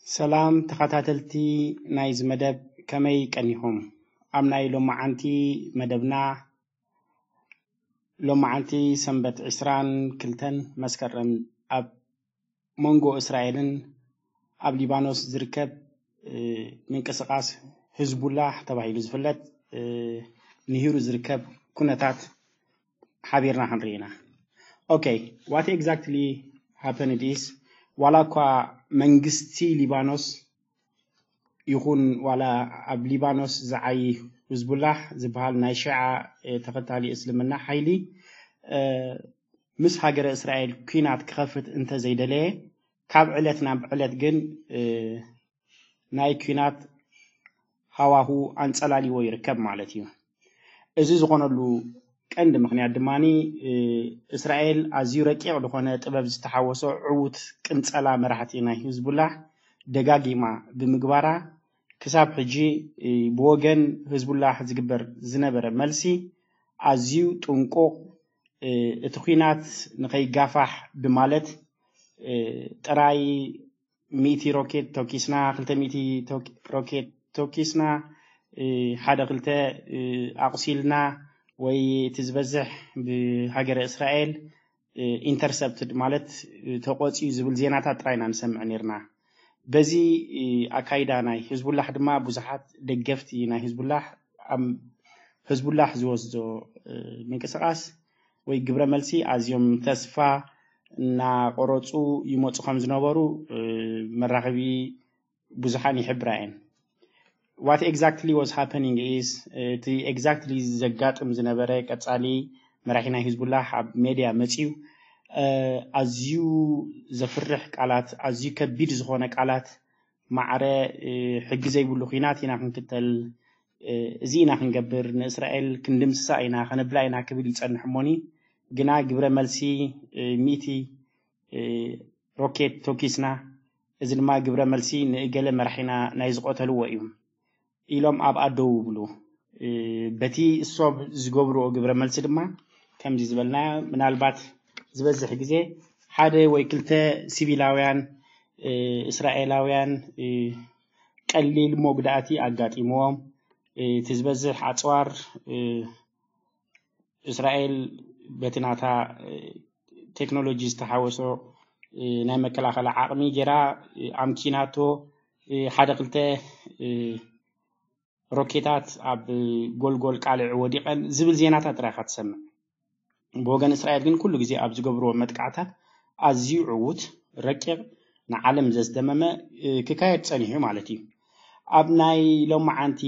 ሰላም ተኸታተልቲ ናይዚ መደብ፣ ከመይ ቀኒኹም? ኣብ ናይ ሎማዓንቲ መደብና፣ ሎማዓንቲ ሰንበት ዕስራን ክልተን መስከረም ኣብ መንጎ እስራኤልን ኣብ ሊባኖስ ዝርከብ ምንቅስቃስ ህዝቡላህ ተባሂሉ ዝፍለጥ ንሂሩ ዝርከብ ኩነታት ሓቢርና ክንርኢ ኢና። Okay, what exactly happened is፣ ዋላ እኳ መንግስቲ ሊባኖስ ይኹን ዋላ ኣብ ሊባኖስ ዝዓይ ህዝቡላህ ዝበሃል ናይ ሺዓ ተኸታሊ እስልምና ሓይሊ ምስ ሃገረ እስራኤል ኲናት ክኸፍት እንተዘይደለየ፣ ካብ ዕለት ናብ ዕለት ግን ናይ ኲናት ሃዋሁ ኣንጸላሊዎ ይርከብ ማለት እዩ። እዚ ዝኾነሉ ቀንዲ ምኽንያት ድማ እስራኤል ኣዝዩ ረቂቕ ዝኾነ ጥበብ ዝተሓወሶ ዕዉት ቅንጸላ መራሕቲ ናይ ህዝቡላህ ደጋጊማ ብምግባራ፣ ክሳብ ሕጂ ብወገን ህዝቡላህ ዝግበር ዝነበረ መልሲ ኣዝዩ ጥንቁቕ፣ እቲ ኲናት ንኸይጋፋሕ ብማለት ጥራይ ሚእቲ ሮኬት ተኪስና፣ ክልተ ሚእቲ ሮኬት ተኪስና፣ ሓደ ክልተ ኣቑሲልና፣ ወይ እቲ ዝበዝሕ ብሃገረ እስራኤል ኢንተርሰፕትድ ማለት ተቆፂዩ ዝብል ዜናታት ጥራይ ኢና ንሰምዕ ነርና። በዚ ኣካይዳ ናይ ህዝቡላህ ድማ ብዙሓት ደገፍቲ ናይ ህዝቡላህ ኣብ ህዝቡላህ ዝወስዶ ምንቅስቃስ ወይ ግብረ መልሲ ኣዝዮም ተስፋ እናቆረፁ ይመፁ ከም ዝነበሩ መራኸቢ ብዙሓን ይሕብራ እየን። What exactly was happening is፣ እቲ exactly ዘጋጥም ዝነበረ ቀጻሊ መራሒ ናይ ህዝቡላህ ኣብ ሜድያ መጺኡ ኣዝዩ ዘፍርሕ ቃላት፣ ኣዝዩ ከቢድ ዝኾነ ቃላት፣ ማዕረ ሕጊ ዘይብሉ ኲናት ኢና ክንክተል፣ እዚ ኢና ክንገብር፣ ንእስራኤል ክንድምስሳ ኢና፣ ከነብላ ኢና ክብል ይጸንሕ እሞኒ፣ ግና ግብረ መልሲ ሚእቲ ሮኬት ተኪስና፣ እዚ ድማ ግብረ መልሲ ንእገለ መራሒና ናይ ዝቐተልዎ እዩ ኢሎም ኣብ ኣደው ይብሉ። በቲ እሶብ ዝገብርዎ ግብረ መልሲ ድማ ከምዚ ዝበልና፣ ምናልባት ዝበዝሕ ግዜ ሓደ ወይ ክልተ ሲቪላውያን እስራኤላውያን ቀሊል መጉዳእቲ ኣጋጢምዎም፣ እቲ ዝበዝሕ ኣፅዋር እስራኤል በቲ ናታ ቴክኖሎጂ ዝተሓወሶ ናይ መከላኸሊ ዓቕሚ ጌራ ኣምኪናቶ፣ ሓደ ክልተ ሮኬታት ኣብ ጎልጎል ቃልዕ ወዲቐን ዝብል ዜናታት ጥራይ ኢኻ ትሰምዕ። ብወገን እስራኤል ግን ኩሉ ግዜ ኣብ ዝገብርዎ መጥቃዕታት ኣዝዩ ዕዉት፣ ረቂቕ፣ ንዓለም ዘስደመመ ክካየድ ጸኒሑ ማለት እዩ። ኣብ ናይ ሎማዓንቲ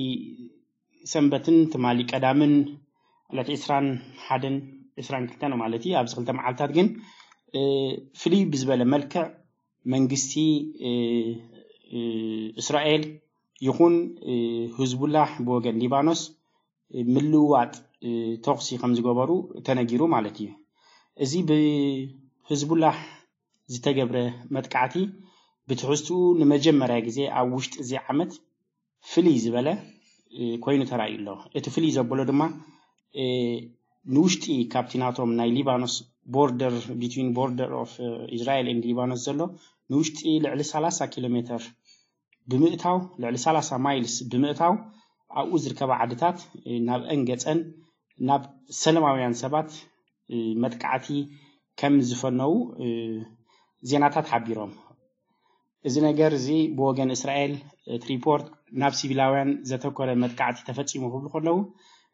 ሰንበትን ትማሊ ቀዳምን ዕለት ዕስራን ሓደን ዕስራን ክልተን ማለት እዩ። ኣብዚ ክልተ መዓልታት ግን ፍልይ ብዝበለ መልክዕ መንግስቲ እስራኤል ይኹን ህዝቡላህ ብወገን ሊባኖስ ምልውዋጥ ተኹሲ ከም ዝገበሩ ተነጊሩ ማለት እዩ። እዚ ብህዝቡላህ ዝተገብረ መጥቃዕቲ ብትሕዝትኡ ንመጀመርያ ግዜ ኣብ ውሽጢ እዚ ዓመት ፍልይ ዝበለ ኮይኑ ተራእዩ ኣሎ። እቲ ፍልይ ዘብሎ ድማ ንውሽጢ ካብቲ ናቶም ናይ ሊባኖስ ቦርደር፣ between border of Israel and ሊባኖስ ዘሎ ንውሽጢ ልዕሊ ሰላሳ ኪሎ ሜትር ብምእታው፣ ልዕሊ ሰላሳ ማይልስ ብምእታው ኣብኡ ዝርከባ ዓድታት ናብ ኣንገፀን ናብ ሰላማውያን ሰባት መጥቃዕቲ ከም ዝፈነው ዜናታት ሓቢሮም። እዚ ነገር እዚ ብወገን እስራኤል እቲ ሪፖርት ናብ ሲቪላውያን ዘተኮረ መጥቃዕቲ ተፈፂሙ ክብሉ ከለዉ፣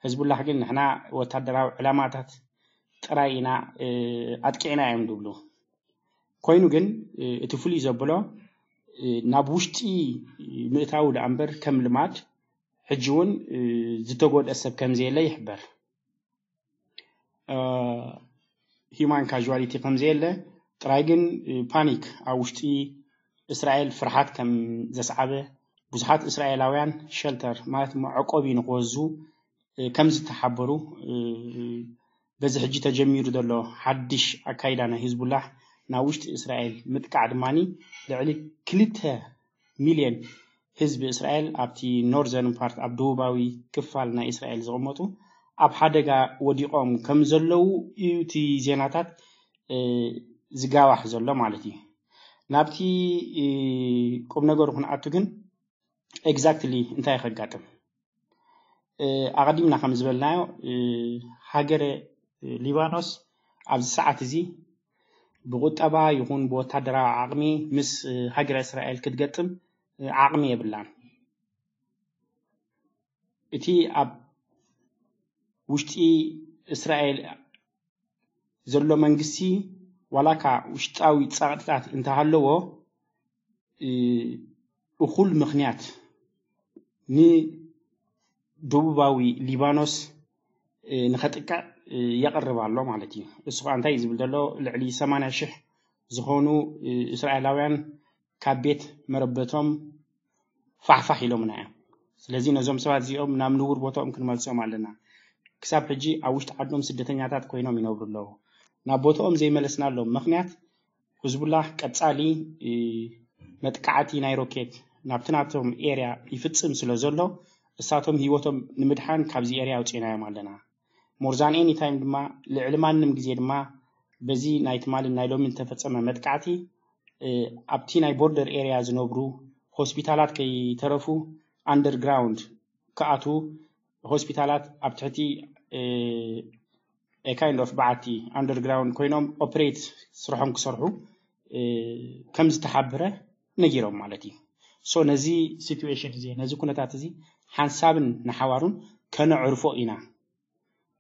ህዝቡላህ ግን ንሕና ወታደራዊ ዕላማታት ጥራይ ኢና ኣጥቂዕና እዮም ዝብሉ። ኮይኑ ግን እቲ ፍሉይ ዘብሎ ናብ ውሽጢ ምእታው ደኣ እምበር ከም ልማድ ሕጂ እውን ዝተጎድአ ሰብ ከም ዘየለ ይሕበር። ሂማን ካዥዋሊቲ ከም ዘየለ ጥራይ ግን ፓኒክ ኣብ ውሽጢ እስራኤል ፍርሓት ከም ዘስዓበ፣ ብዙሓት እስራኤላውያን ሸልተር ማለት መዕቆቢ ንክወዙ ከም ዝተሓበሩ፣ በዚ ሕጂ ተጀሚሩ ዘሎ ሓድሽ ኣካይዳ ናይ ህዝቡላህ ናብ ውሽጢ እስራኤል ምጥቃዕ ድማ ልዕሊ ክልተ ሚልዮን ህዝቢ እስራኤል ኣብቲ ኖርዘርን ፓርት ኣብ ደቡባዊ ክፋል ናይ እስራኤል ዝቕመጡ ኣብ ሓደጋ ወዲቖም ከም ዘለዉ እዩ እቲ ዜናታት ዝጋዋሕ ዘሎ ማለት እዩ። ናብቲ ቁም ነገሩ ክንኣቱ ግን exactly እንታይ ከጋጥም ኣቐዲምና ከም ዝበልናዮ ሃገረ ሊባኖስ ኣብዚ ሰዓት እዚ ብቁጠባ ይኹን ብወታደራዊ ዓቕሚ ምስ ሃገረ እስራኤል ክትገጥም ዓቕሚ የብላን። እቲ ኣብ ውሽጢ እስራኤል ዘሎ መንግስቲ ዋላካ ውሽጣዊ ጸቕጥታት እንተሃለዎ እኹል ምኽንያት ንደቡባዊ ሊባኖስ ንኸጥቅዕ የቕርብ ኣሎ ማለት እዩ። እሱ ከዓ እንታይ ዝብል ዘሎ ልዕሊ ሰማንያ ሽሕ ዝኾኑ እስራኤላውያን ካብ ቤት መረበቶም ፋሕፋሕ ኢሎምና እዮም። ስለዚ ነዞም ሰባት እዚኦም ናብ ንቡር ቦታኦም ክንመልሶም ኣለና። ክሳብ ሕጂ ኣብ ውሽጢ ዓዶም ስደተኛታት ኮይኖም ይነብሩ ኣለዉ። ናብ ቦታኦም ዘይመለስናሎም ምኽንያት ህዝቡላህ ቀጻሊ መጥቃዕቲ ናይ ሮኬት ናብቲ ናቶም ኤርያ ይፍጽም ስለ ዘሎ እሳቶም ህይወቶም ንምድሓን ካብዚ ኤርያ ኣውፅእናዮም ኣለና። More than any time ድማ ልዕሊ ማንም ግዜ ድማ በዚ ናይ ትማልን ናይ ሎምን ዝተፈጸመ መጥቃዕቲ ኣብቲ ናይ ቦርደር ኤርያ ዝነብሩ ሆስፒታላት ከይተረፉ underground ክኣትዉ ሆስፒታላት ኣብ ትሕቲ kind of በዓቲ underground ኮይኖም ኦፕሬት ስርሖም ክሰርሑ ከም ዝተሓበረ ነጊሮም ማለት እዩ። So ነዚ situation እዚ ነዚ ኩነታት እዚ ሓንሳብን ንሓዋሩን ከነዕርፎ ኢና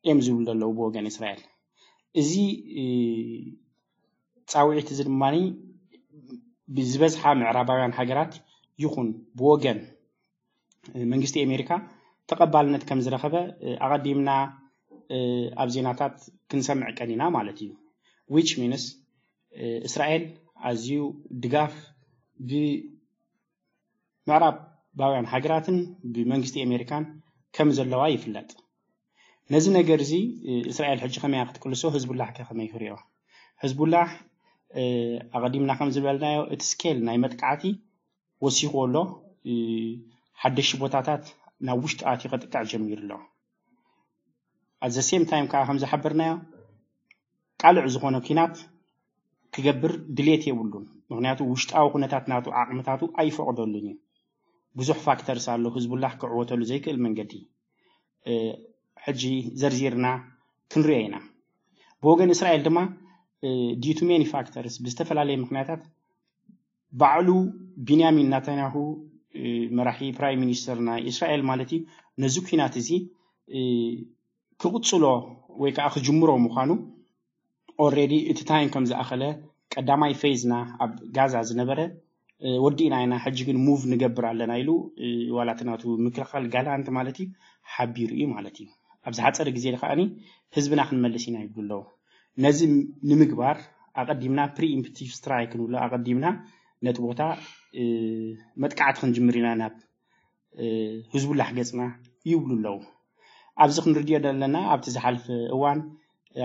እዮም ዝብሉ ዘለዉ ብወገን እስራኤል። እዚ ፃውዒት እዚ ድማ ብዝበዝሓ ምዕራባውያን ሃገራት ይኹን ብወገን መንግስቲ ኣሜሪካ ተቐባልነት ከም ዝረኸበ ኣቐዲምና ኣብ ዜናታት ክንሰምዕ ቀኒና ማለት እዩ። Which means እስራኤል ኣዝዩ ድጋፍ ብምዕራባውያን ሃገራትን ብመንግስቲ ኣሜሪካን ከም ዘለዋ ይፍለጥ። ነዚ ነገር እዚ እስራኤል ሕጂ ከመይ ክትቅልሶ፣ ህዝቡላህ ከ ከመይ ክሪኦ? ህዝቡላህ ኣቐዲምና ከም ዝበልናዮ እቲ ስኬል ናይ መጥቃዕቲ ወሲኽዎ ኣሎ። ሓደሽቲ ቦታታት ናብ ውሽጢ ኣትዩ ከጥቅዕ ጀሚሩ ኣሎ። At the same time ከዓ ከም ዝሓበርናዮ ቃልዕ ዝኾነ ኲናት ክገብር ድሌት የብሉን። ምኽንያቱ ውሽጣዊ ኩነታት ናቱ ዓቕምታቱ ኣይፈቕደሉን እዩ። ብዙሕ ፋክተርስ ኣሎ ህዝቡላህ ክዕወተሉ ዘይክእል መንገዲ። ሕጂ ዘርዚርና ክንሪኦ ኢና። ብወገን እስራኤል ድማ due to many factors ብዝተፈላለየ ምኽንያታት ባዕሉ ቢንያሚን ናታንያሁ መራሒ ፕራይም ሚኒስተር ናይ እስራኤል ማለት እዩ ነዚ ኲናት እዚ ክቕጽሎ ወይ ከዓ ክጅምሮ ምዃኑ already እቲ ታይም ከም ዝኣኸለ ቀዳማይ ፌዝና ኣብ ጋዛ ዝነበረ ወዲእና ኢና ሕጂ ግን ሙቭ ንገብር ኣለና ኢሉ ዋላ እቲ ናቱ ምክልኻል ጋላንት ማለት እዩ ሓቢሩ እዩ ማለት እዩ። ኣብ ዝሓፀረ ግዜ ከዓኒ ህዝብና ክንመልስ ኢና ይብሉ ኣለዉ። ነዚ ንምግባር ኣቐዲምና ፕሪኢምፕቲቭ ስትራይክ ንብሎ ኣቐዲምና ነቲ ቦታ መጥቃዕቲ ክንጅምር ኢና ናብ ህዝቡላህ ገፅና ይብሉ ኣለዉ። ኣብዚ ክንርድዮ ዘለና ኣብቲ ዝሓልፈ እዋን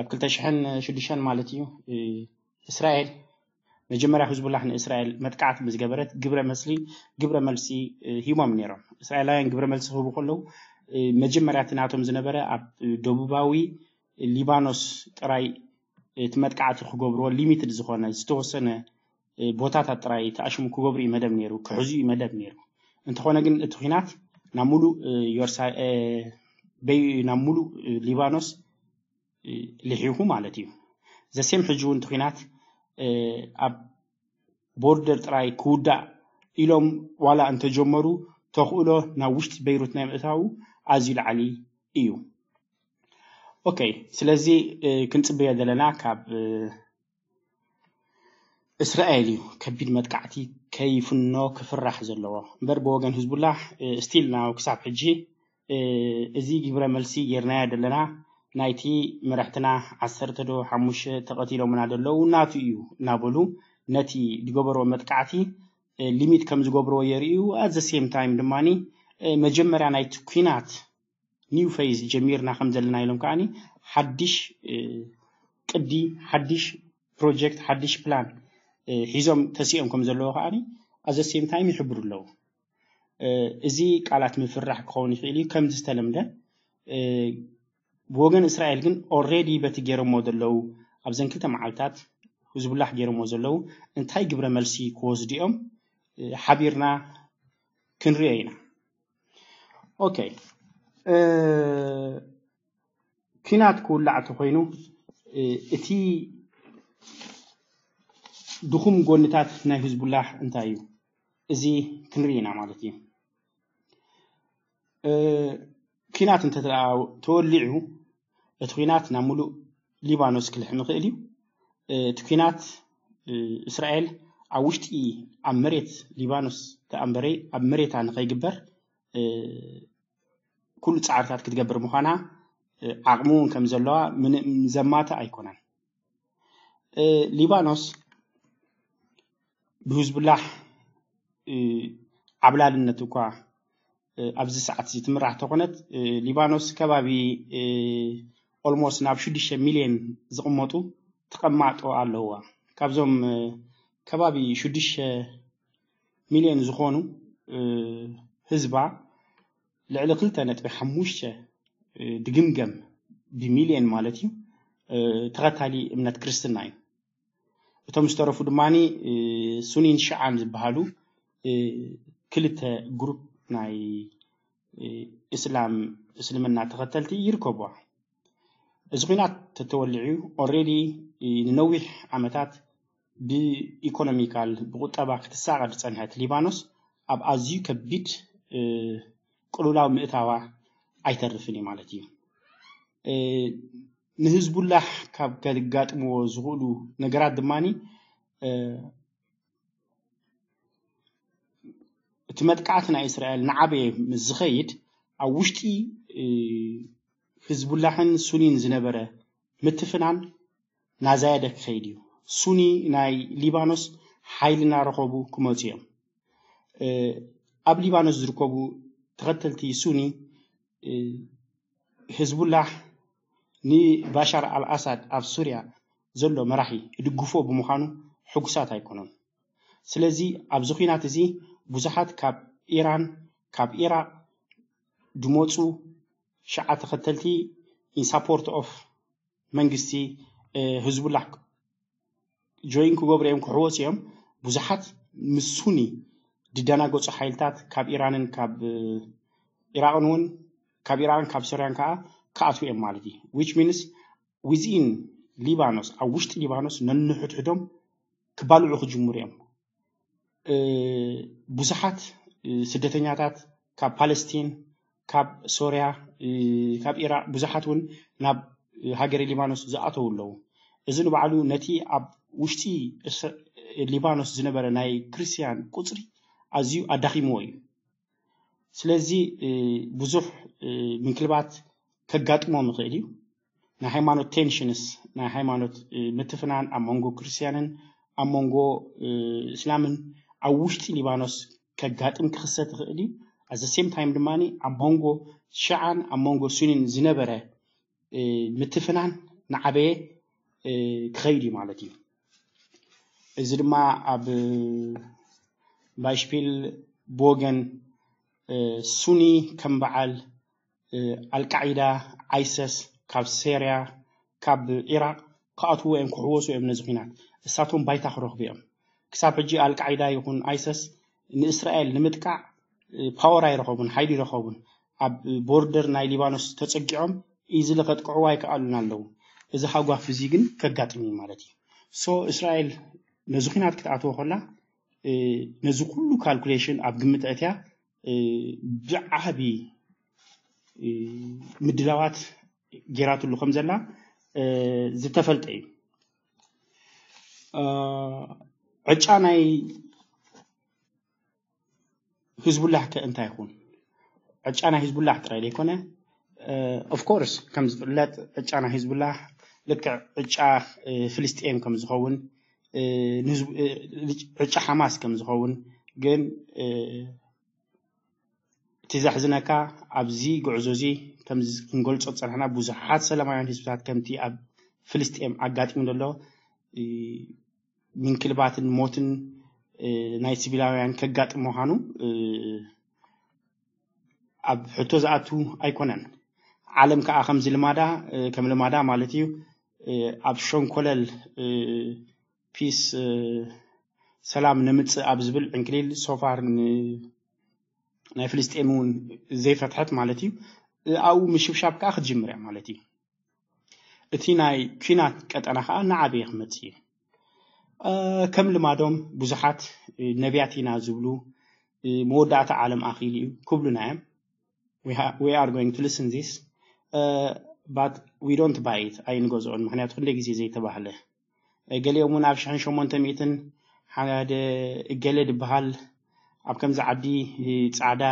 ኣብ ክልተ ሽሕን ሽዱሽተን ማለት እዩ እስራኤል መጀመርያ ህዝቡላህ ንእስራኤል መጥቃዕቲ ምስ ገበረት ግብረ መስሊ ግብረ መልሲ ሂቦም ነይሮም። እስራኤላውያን ግብረ መልሲ ክህቡ ከለዉ መጀመርያ እቲ ናቶም ዝነበረ ኣብ ደቡባዊ ሊባኖስ ጥራይ እቲ መጥቃዕቲ ክገብርዎ ሊሚትድ ዝኾነ ዝተወሰነ ቦታታት ጥራይ ተኣሽሙ ክገብሩ እዩ መደብ ነይሩ፣ ክሕዙ እዩ መደብ ነይሩ። እንተኾነ ግን እቲ ኲናት ናብ ሙሉእ ዮርሳ በይ ናብ ሙሉእ ሊባኖስ ልሒኹ ማለት እዩ። ዘሴም ሕጂ እውን እቲ ኲናት ኣብ ቦርደር ጥራይ ክውዳእ ኢሎም ዋላ እንተጀመሩ ተኽእሎ ናብ ውሽጢ በይሩት ናይ ምእታዉ ኣዝዩ ላዕሊ እዩ። ኦኬ፣ ስለዚ ክንጽበዮ ዘለና ካብ እስራኤል እዩ ከቢድ መጥቃዕቲ ከይፍኖ ክፍራሕ ዘለዎ እምበር ብወገን ህዝቡላህ ስቲል ናው ክሳብ ሕጂ እዚ ግብረ መልሲ ጌርናዮ ዘለና ናይቲ መራሕትና ዓሰርተ ዶ ሓሙሽተ ተቐቲሎምና ዘለዉ ናቱ እዩ እናበሉ ነቲ ዝገበርዎ መጥቃዕቲ ሊሚት ከም ዝገብርዎ የርእዩ። ኣት ዘ ሴም ታይም ድማ መጀመርያ ናይቲ ኲናት ኒው ፌዝ ጀሚርና ከም ዘለና ኢሎም ከዓኒ ሓድሽ ቅዲ ሓድሽ ፕሮጀክት ሓድሽ ፕላን ሒዞም ተሲኦም ከም ዘለዎ ከዓኒ ኣት ዘ ሴም ታይም ይሕብሩ ኣለዉ። እዚ ቃላት ምፍራሕ ክኸውን ይኽእል እዩ ከም ዝተለምደ ብወገን እስራኤል ግን ኦልሬዲ በቲ ገይሮሞ ዘለዉ ኣብዘን ክልተ መዓልታት ህዝቡላህ ገይሮሞ ዘለዉ እንታይ ግብረ መልሲ ክወስዱ እዮም ሓቢርና ክንሪኦ ኢና። ኦኬ፣ ኲናት ክውላዕ እንተኮይኑ እቲ ድኹም ጎንታት ናይ ህዝቡላህ እንታይ እዩ? እዚ ክንርኢ ኢና ማለት እዩ። ኲናት እንተ ተወሊዑ እቲ ኲናት ናብ ሙሉእ ሊባኖስ ክልሕም ይኽእል እዩ። እቲ ኲናት እስራኤል ኣብ ውሽጢ ኣብ መሬት ሊባኖስ ተኣንበረ ኣብ መሬታ ንኸይግበር ኩሉ ፃዕርታት ክትገብር ምዃና ዓቕሚ እውን ከም ዘለዋ ምንም ዘማተ ኣይኮነን። ሊባኖስ ብህዝቡላህ ዓብላልነት እኳ ኣብዚ ሰዓት እዚ ትምራሕ ተኾነት ሊባኖስ ከባቢ ኦልሞስት ናብ ሽዱሽተ ሚልዮን ዝቕመጡ ተቐማጦ ኣለዋ። ካብዞም ከባቢ ሽዱሽተ ሚልዮን ዝኾኑ ህዝባ ልዕሊ ክልተ ነጥቢ ሓሙሽተ ድግምገም ብሚልዮን ማለት እዩ ተኸታሊ እምነት ክርስትና እዩ። እቶም ዝተረፉ ድማ ሱኒን ሽዓን ዝበሃሉ ክልተ ግሩፕ ናይ እስላም እስልምና ተኸተልቲ ይርከብዋ። እዚ ኲናት ተተወሊዑ ኦልሬዲ ንነዊሕ ዓመታት ብኢኮኖሚካል ብቁጠባ ክትሳቐ ዝፀንሐት ሊባኖስ ኣብ ኣዝዩ ከቢድ ቅሉላዊ ምእታዋ ኣይተርፍን እዩ ማለት እዩ። ንህዝቡላህ ካብ ከጋጥምዎ ዝኽእሉ ነገራት ድማ እቲ መጥቃዕቲ ናይ እስራኤል ንዓበየ ምስ ዝኸይድ ኣብ ውሽጢ ህዝቡላህን ሱኒን ዝነበረ ምትፍናን ናዛየደ ክኸይድ እዩ። ሱኒ ናይ ሊባኖስ ሓይሊ እናረኸቡ ክመፁ እዮም። ኣብ ሊባኖስ ዝርከቡ ተኸተልቲ ሱኒ ህዝቡላህ ንባሻር ኣልኣሳድ ኣብ ሱርያ ዘሎ መራሒ ይድግፎ ብምዃኑ ሕጉሳት ኣይኮኑን። ስለዚ ኣብዚ ኲናት እዚ ብዙሓት ካብ ኢራን ካብ ኢራቅ ዝመፁ ሽዓ ተኸተልቲ ኢን ሳፖርት ኦፍ መንግስቲ ህዝቡላህ ጆይን ክገብሩ እዮም ክሕወፁ እዮም። ብዙሓት ምስ ሱኒ ዝደናገፁ ሓይልታት ካብ ኢራንን ካብ ኢራቅን እውን ካብ ኢራቅን ካብ ሶርያን ከዓ ክኣትዉ እዮም ማለት እዩ። ዊች ሚንስ ዊዝኢን ሊባኖስ ኣብ ውሽጢ ሊባኖስ ነንሕድሕዶም ክባልዑ ክጅምሩ እዮም። ብዙሓት ስደተኛታት ካብ ፓለስቲን ካብ ሶርያ ካብ ኢራቅ ብዙሓት እውን ናብ ሃገረ ሊባኖስ ዝኣተዉ ኣለዉ። እዚ ንባዕሉ ነቲ ኣብ ውሽጢ ሊባኖስ ዝነበረ ናይ ክርስትያን ቁፅሪ ኣዝዩ ኣዳኺምዎ እዩ። ስለዚ ብዙሕ ምንክልባት ከጋጥሞም ይኽእል እዩ። ናይ ሃይማኖት ቴንሽንስ ናይ ሃይማኖት ምትፍናን ኣብ መንጎ ክርስትያንን ኣብ መንጎ እስላምን ኣብ ውሽጢ ሊባኖስ ከጋጥም ክኽሰት ይኽእል እዩ። ኣዘ ሴም ታይም ድማ ኣብ መንጎ ሽዓን ኣብ መንጎ ሱኒን ዝነበረ ምትፍናን ንዓበየ ክኸይድ እዩ ማለት እዩ። እዚ ድማ ኣብ ባይሽፒል ብወገን ሱኒ ከም በዓል ኣልቃዒዳ፣ ኣይሰስ ካብ ሴርያ ካብ ኢራቅ ክኣትዎ እዮም ክሕወሱ እዮም ነዚ ኲናት። እሳቶም ባይታ ክረኽቡ እዮም። ክሳብ ሕጂ ኣልቃዒዳ ይኹን ኣይሰስ ንእስራኤል ንምጥቃዕ ፓወር ኣይረኸቡን፣ ሓይሊ ይረኸቡን። ኣብ ቦርደር ናይ ሊባኖስ ተፀጊዖም ኢዝሊ ከጥቅዕዋ ኣይከኣሉን ኣለዉ። እዚ ሃጓፍ እዚ ግን ከጋጥም እዩ ማለት እዩ። ሶ እስራኤል ነዚ ኲናት ክትኣትዎ ከላ ነዚ ኩሉ ካልኩሌሽን ኣብ ግምት ኣእትያ ብዓቢ ምድላዋት ጌራትሉ ከም ዘላ ዝተፈልጠ እዩ። ዕጫ ናይ ህዝቡላህ ከ እንታይ ይኹን? ዕጫ ናይ ህዝቡላህ ጥራይ ዘይኮነ ኦፍኮርስ ከም ዝፍለጥ ዕጫ ናይ ህዝቡላህ ልክዕ ዕጫ ፍልስጤም ከም ዝኸውን ዕጫ ሓማስ ከም ዝኸውን ግን እቲ ዘሕዝነካ ኣብዚ ጉዕዞ እዚ ከም ክንገልጾ ዝጸናሕና ብዙሓት ሰላማውያን ህዝብታት ከምቲ ኣብ ፍልስጤም ኣጋጢሙ ዘሎ ምንክልባትን ሞትን ናይ ሲቪላውያን ከጋጥም ምዃኑ ኣብ ሕቶ ዝኣቱ ኣይኮነን። ዓለም ከዓ ከምዚ ልማዳ ከም ልማዳ ማለት እዩ ኣብ ሸንኮለል ፒስ ሰላም ንምፅእ ኣብ ዝብል ዕንክሊል ሶፋር ናይ ፍልስጤም እውን ዘይፈትሐት ማለት እዩ። ኣብኡ ምሽብሻብ ከዓ ክትጅምር እያ ማለት እዩ። እቲ ናይ ኲናት ቀጠና ከዓ እናዓበየ ክመፅእ እዩ። ከም ልማዶም ብዙሓት ነቢያት ኢና ዝብሉ መወዳእታ ዓለም ኣኺሉ እዩ ክብሉና እዮም። We are going to listen this but we don't buy it ኣይንገዝኦን። ምክንያቱ ክንደይ ግዜ ዘይተባህለ ገሊኦም እውን ኣብ ሽሕን ሸሞንተ ሚእትን ሓደ እገለ ዝበሃል ኣብ ከምዚ ዓዲ ፃዕዳ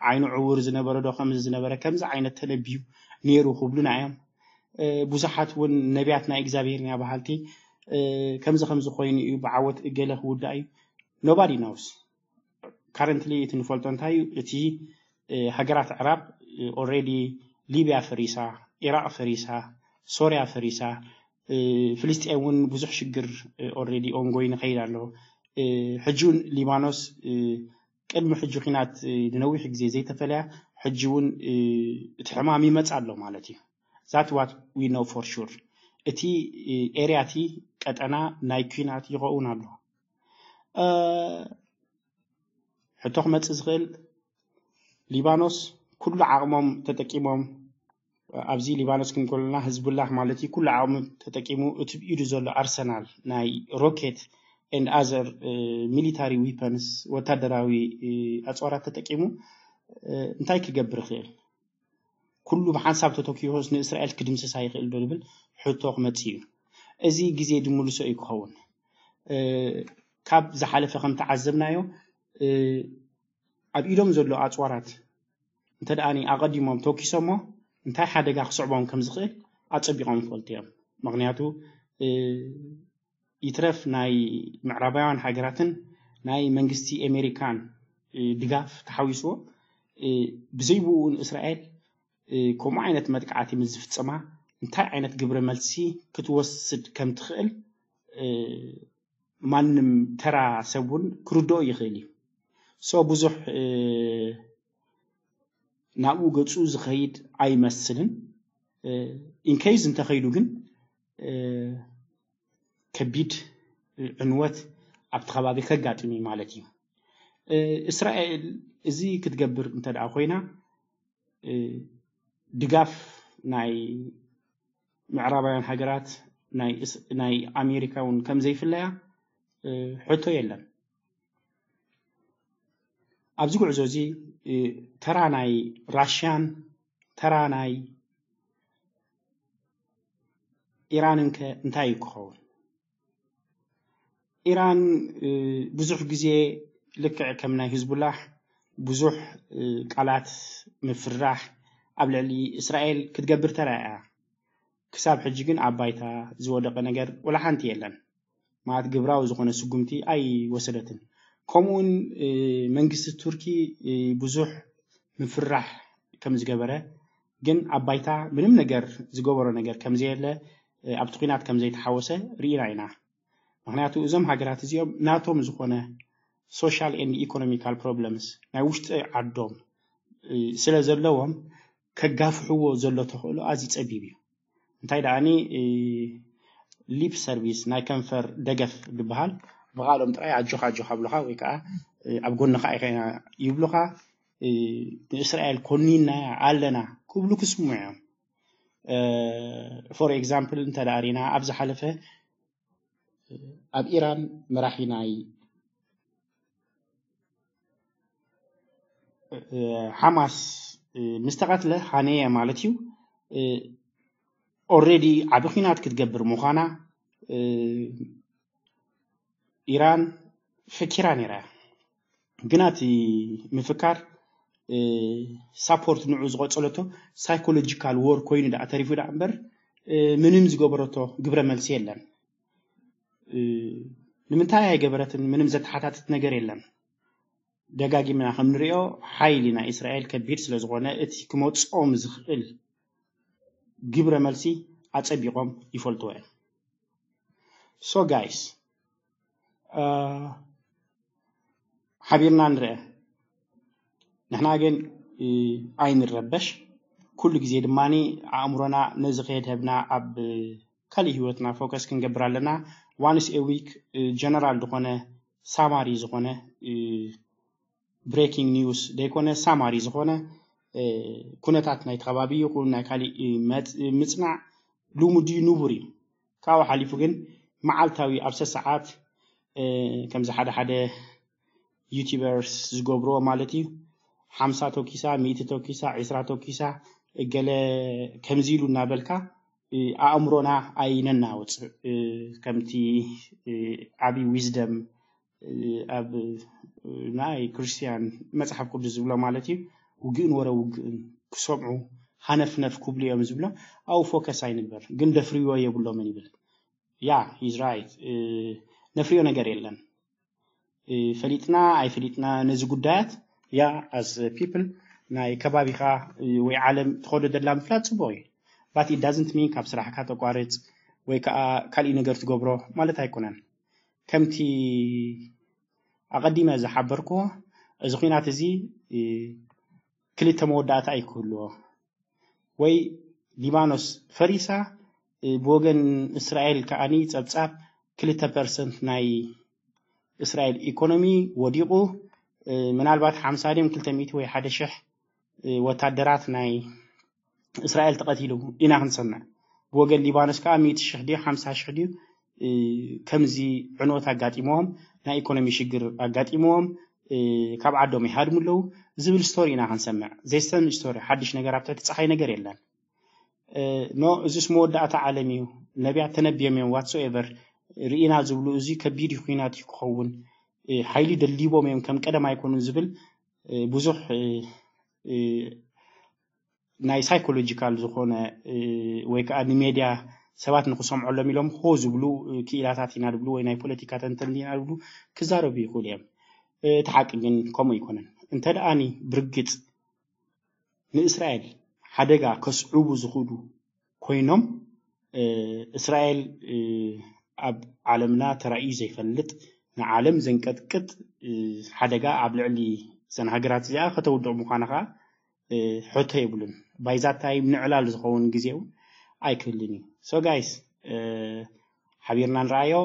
ዓይኑ ዕውር ዝነበረ ዶ ከምዚ ዝነበረ ከምዚ ዓይነት ተነብዩ ነይሩ ክብሉና እዮም። ብዙሓት እውን ነቢያት ናይ እግዚኣብሔር ኢና በሃልቲ ከምዚ ከምዚ ኮይኑ እዩ ብዓወት እገለ ክውዳእ እዩ። Nobody knows። Currently እቲ ንፈልጦ እንታይ እዩ? እቲ ሃገራት ኣዕራብ already ሊብያ ፈሪሳ፣ ኢራቕ ፈሪሳ፣ ሶርያ ፈሪሳ፣ ፍልስጤም እውን ብዙሕ ሽግር already ongoing ይኸይድ ኣሎ። ሕጂ እውን ሊባኖስ ቅድሚ ሕጂ ኲናት ንነዊሕ ግዜ ዘይተፈለያ ሕጂ እውን እቲ ሕማም ይመፅ ኣሎ ማለት እዩ። That what we know for sure። እቲ area እቲ ቀጠና ናይ ኲናት ይኸውን ኣሎ። ሕቶ ክመፅእ ዝኽእል ሊባኖስ ኩሉ ዓቕሞም ተጠቂሞም ኣብዚ ሊባኖስ ክንኮልና ህዝቡላህ ማለት እዩ ኩሉ ዓቕሙ ተጠቂሙ እቲ ኢዱ ዘሎ ኣርሰናል ናይ rocket and other military weapons ወታደራዊ ኣፅዋራት ተጠቂሙ እንታይ ክገብር ይኽእል? ኩሉ ብሓንሳብ ተተኪሆስ ንእስራኤል ክድምስሳ ይኽእል ዶ ዝብል ሕቶ ክመፅእ እዩ። እዚ ግዜ ድምልሶ እዩ ክኸውን። ካብ ዝሓለፈ ከም ተዓዘብናዮ ኣብ ኢዶም ዘሎ ኣፅዋራት እንተ ደኣ ኣቐዲሞም ተኪሶሞ እንታይ ሓደጋ ክስዕቦም ከም ዝኽእል ኣፀቢቖም ይፈልጡ እዮም። ምክንያቱ ይትረፍ ናይ ምዕራባውያን ሃገራትን ናይ መንግስቲ ኣሜሪካን ድጋፍ ተሓዊስዎ ብዘይብኡ እውን እስራኤል ከምኡ ዓይነት መጥቃዕቲ ምስ ዝፍፀማ እንታይ ዓይነት ግብረ መልሲ ክትወስድ ከም ትኽእል ማንም ተራ ሰብ እውን ክርድኦ ይኽእል እዩ። So ብዙሕ ናብኡ ገፁ ዝኸይድ ኣይመስልን። In case እንተኸይዱ ግን ከቢድ ዕንወት ኣብቲ ከባቢ ከጋጥም እዩ ማለት እዩ። እስራኤል እዚ ክትገብር እንተ ደኣ ኮይና ድጋፍ ናይ ምዕራባውያን ሃገራት ናይ ኣሜሪካ እውን ከም ዘይፍለያ ሕቶ የለን። ኣብዚ ጉዕዞ እዚ ተራ ናይ ራሽያን ተራ ናይ ኢራንን ከ እንታይ እዩ ክኸውን? ኢራን ብዙሕ ግዜ ልክዕ ከም ናይ ህዝቡላህ ብዙሕ ቃላት ምፍርራሕ ኣብ ልዕሊ እስራኤል ክትገብር ተራእያ። ክሳብ ሕጂ ግን ኣብ ባይታ ዝወደቐ ነገር ወላ ሓንቲ የለን። ማለት ግብራዊ ዝኾነ ስጉምቲ ኣይወሰደትን። ከምኡውን መንግስቲ ቱርኪ ብዙሕ ምፍራሕ ከም ዝገበረ ግን ኣብ ባይታ ምንም ነገር ዝገበሮ ነገር ከም ዘየለ ኣብቲ ኲናት ከም ዘይተሓወሰ ርኢና ኢና። ምክንያቱ እዞም ሃገራት እዚኦም ናቶም ዝኾነ social and economical problems ናይ ውሽጢ ዓዶም ስለ ዘለዎም ከጋፍሕዎ ዘሎ ተኽእሎ ኣዝዩ ፀቢብ እዩ። እንታይ ደኣኒ lip service ናይ ከንፈር ደገፍ ዝበሃል ብቃሎም ጥራይ ኣጆኻ ኣጆኻ ኣብሉኻ ወይ ከዓ ኣብ ጎንኻ ኢኸና ይብሉኻ። ንእስራኤል ኮኒና ኣለና ክብሉ ክስሙ እዮም። For example እንተ ደኣ ሪና ኣብ ዝሓለፈ ኣብ ኢራን መራሒ ናይ ሓማስ ምስ ተቐትለ ሃነየ ማለት እዩ። Already ዓቢ ኲናት ክትገብር ምዃና ኢራን ፈኪራ ነይራ እያ። ግና እቲ ምፍካር support ንዑ ዝቐጸለቶ psychological war ኮይኑ ደኣ ተሪፉ ደኣ እምበር ምንም ዝገበረቶ ግብረ መልሲ የለን። ንምንታይ ኣይገበረትን ምንም ዘተሓታትት ነገር የለን። ደጋጊምና ከም ንሪኦ ሓይሊ ናይ እስራኤል ከቢድ ስለ ዝኾነ እቲ ክመፅኦም ዝኽእል ግብረ መልሲ ኣፀቢቖም ይፈልጥዎ እዮም። So guys ሓቢርና ንርአ። ንሕና ግን ኣይንረበሽ። ኩሉ ግዜ ድማ ኣእምሮና ነዚ ከየድሀብና ኣብ ካልእ ህይወትና focus ክንገብር ኣለና። Once a week general ዝኾነ summary ዝኾነ breaking news ዘይኮነ summary ዝኾነ ኩነታት ናይቲ ከባቢ ይኹን ናይ ካሊእ ምፅናዕ ልሙድ እዩ፣ ንቡር እዩ። ካብኡ ሓሊፉ ግን መዓልታዊ ኣብ ሰሰዓት ከምዚ ሓደ ሓደ YouTubers ዝገብርዎ ማለት እዩ፣ ሓምሳ ተኪሳ፣ ሚእቲ ተኪሳ፣ ዒስራ ተኪሳ፣ ገለ ከምዚ ኢሉ እናበልካ ኣእምሮና ኣይነናውፅ። ከምቲ ዓብዪ wisdom ኣብ ናይ ክርስቲያን መፅሓፍ ቅዱስ ዝብሎ ማለት እዩ፣ ውግእን ወረ ውግእን ክሰምዑ ሃነፍነፍ ክብሉ እዮም ዝብሎ። ኣብኡ focus ኣይንግበር። ግን ደፍርዎ የብሎምን ይብል። Yeah, he's right። ነፍርዮ ነገር የለን። ፈሊጥና ኣይፈሊጥና ነዚ ጉዳያት፣ yeah, as people ናይ ከባቢኻ ወይ ዓለም ትኸዶ ደላ ምፍላጥ ፅቡቅ እዩ። But it doesn't mean ካብ ስራሕካ ተቋርፅ ወይ ከዓ ካልእ ነገር ትገብሮ ማለት ኣይኮነን። ከምቲ ኣቐዲመ ዝሓበርክዎ፣ እዚ ኲናት እዚ ክልተ መወዳእታ እዩ ክህልዎ። ወይ ሊባኖስ ፈሪሳ፣ ብወገን እስራኤል ከዓኒ ፀብፃብ ክልተ ፐርሰንት ናይ እስራኤል ኢኮኖሚ ወዲቑ፣ ምናልባት ሓምሳ ድዮም ክልተ ሚእቲ ወይ ሓደ ሽሕ ወታደራት ናይ እስራኤል ተቐቲሉ ኢና ክንሰምዕ። ብወገን ሊባኖስ ከዓ ሚእቲ ሽሕ ድዩ ሓምሳ ሽሕ ድዩ ከምዚ ዕንወት ኣጋጢሞዎም፣ ናይ ኢኮኖሚ ሽግር ኣጋጢሞዎም፣ ካብ ዓዶም ይሃድሙ ኣለዉ ዝብል ስቶሪ ኢና ክንሰምዕ። ዘይሰምዕ ስቶሪ፣ ሓድሽ ነገር ኣብ ትሕቲ ፀሓይ ነገር የለን። ኖ፣ እዚስ መወዳእታ ዓለም እዩ፣ ነቢያት ተነቢዮም እዮም፣ whatsoever ርኢና ዝብሉ፣ እዚ ከቢድ እዩ፣ ኲናት እዩ ክኸውን፣ ሓይሊ ደሊቦም እዮም፣ ከም ቀደም ኣይኮኑን ዝብል ብዙሕ ናይ ሳይኮሎጂካል ዝኾነ ወይ ከዓ ንሜድያ ሰባት ንክሰምዖሎም ኢሎም ሆ ዝብሉ ክኢላታት ኢና ዝብሉ ወይ ናይ ፖለቲካ ተንተንቲ ኢና ዝብሉ ክዛረቡ ይኽእሉ እዮም። እቲ ሓቂ ግን ከምኡ ኣይኮነን። እንተ ደኣኒ ብርግፅ ንእስራኤል ሓደጋ ከስዕቡ ዝኽእሉ ኮይኖም፣ እስራኤል ኣብ ዓለምና ተራእዩ ዘይፈልጥ ንዓለም ዘንቀጥቅጥ ሓደጋ ኣብ ልዕሊ እዘን ሃገራት እዚኣ ከተውድቕ ምዃና ከዓ ሕቶ የብሉን። ባይዛታይም ንዕላል ዝኸውን ግዜ እውን ኣይክህልን እዩ። So guys፣ ሓቢርና ንረኣዮ፣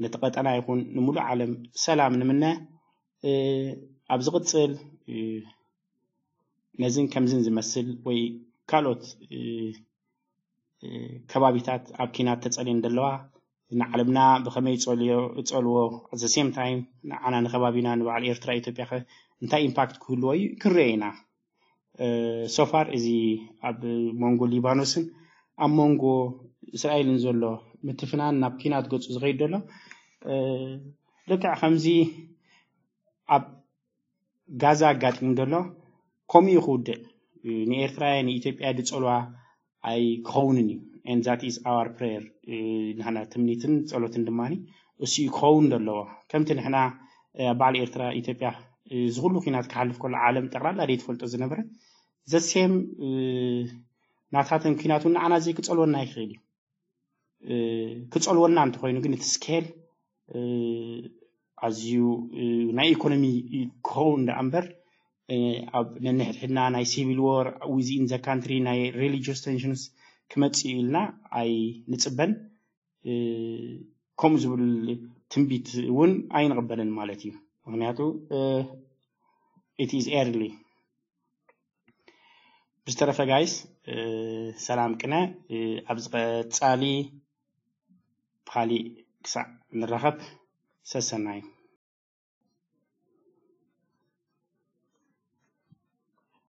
ነቲ ቀጠና ይኹን ንምሉእ ዓለም ሰላም ንምነ። ኣብ ዝቕፅል ነዝን ከምዝን ዝመስል ወይ ካልኦት ከባቢታት ኣብ ኪናት ተፀልየን ዘለዋ ንዓለምና ብኸመይ ይፀልዎ፣ the same time ንዓና ንከባቢና ንበዓል ኤርትራ ኢትዮጵያ ከ እንታይ ኢምፓክት ክህልዎ እዩ ክንሪኦ ኢና። So far እዚ ኣብ መንጎ ሊባኖስን ኣብ መንጎ እስራኤልን ዘሎ ምትፍናን ናብ ኪናት ገፁ ዝኸይድ ዘሎ ልክዕ ከምዚ ኣብ ጋዛ ኣጋጢሙ ዘሎ ከምኡ እዩ ክውድእ። ንኤርትራ ንኢትዮጵያ ድፀልዋ ኣይክኸውንን እዩ። And that is our prayer። ንሕና ትምኒትን ጸሎትን ድማ እሱ እዩ ክኸውን ዘለዎ። ከምቲ ንሕና ኣብ በዓል ኤርትራ ኢትዮጵያ እዚ ኩሉ ኲናት ክሓልፍ ከሎ ዓለም ጠቕላላ ደይ ትፈልጦ ዝነበረ ዘሴም ናታተን ኲናት እውን ንዓና ዘይክጸልወና ይኽእል እዩ። ክጸልወና እንተኾይኑ ግን እቲ ስኬል ኣዝዩ ናይ ኢኮኖሚ ክኸውን ደኣ እምበር ኣብ ነንሕድሕድና ናይ ሲቪል ዎር within the country ናይ religious tensions ክመጽእ ኢልና ኣይንጽበን። ከምኡ ዝብል ትንቢት እውን ኣይንቕበልን ማለት እዩ። ምክንያቱ it is early። ብዝተረፈ ጋይስ ሰላም ቅነ። ኣብ ዝቐጻሊ ብኻሊእ ክሳዕ ንራኸብ ሰሰናዩ።